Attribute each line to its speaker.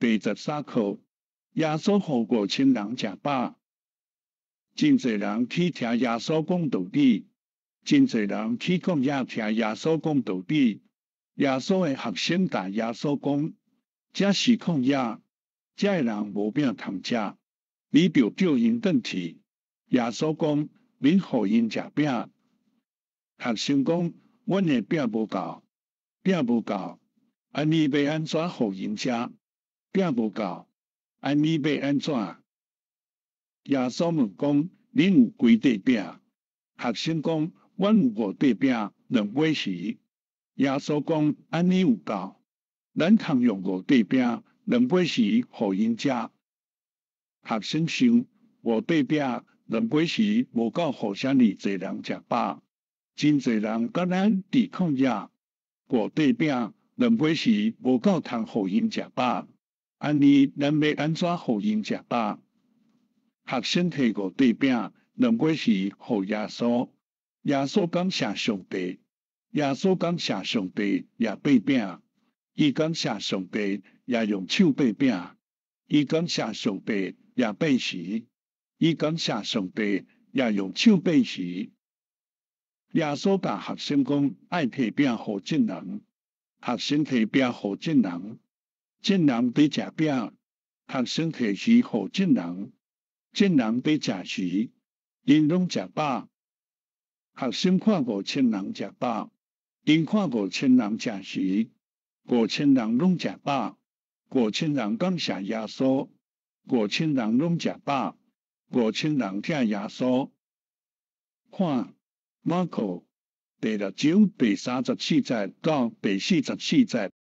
Speaker 1: 第十三課，耶穌予五千人食飽。真濟人去聽耶穌講道理，真濟人去曠野聽耶穌講道理。耶穌的學生共耶穌講：這是曠野，遮的人無餅通食，你著叫𪜶轉去。耶穌講：恁予𪜶食餅。學生講：阮的餅無夠，餅無夠，按呢欲按怎予𪜶食？餅無夠，按呢欲按怎？耶穌問講：恁有幾塊餅？學生講：阮有五塊餅，兩尾魚。耶穌講：按呢有夠，咱通用五塊餅、兩尾魚予𪜶食。學生想，五塊餅、兩尾魚無夠予遮爾濟人食飽，真濟人佮咱佇曠野，五塊餅、兩尾魚無夠通予𪜶食飽，按呢咱欲按怎予𪜶食飽？學生提五塊餅、兩尾魚予耶穌，耶穌感謝上帝，耶穌感謝上帝，也擘餅，伊感謝上帝，也用手擘餅，伊感謝上帝，也擘魚，伊感謝上帝，也用手擘魚。耶穌共學生講，愛提餅予眾人，學生提餅予眾人，眾人佇食餅，學生提魚予眾人，眾人佇食魚，𪜶攏食飽。學生看五千人食飽，𪜶看五千人食魚，五千人攏食飽，五千人感謝耶穌，五千人攏食飽，五千人疼耶穌。看馬可第六章第三十四節到第四十四節。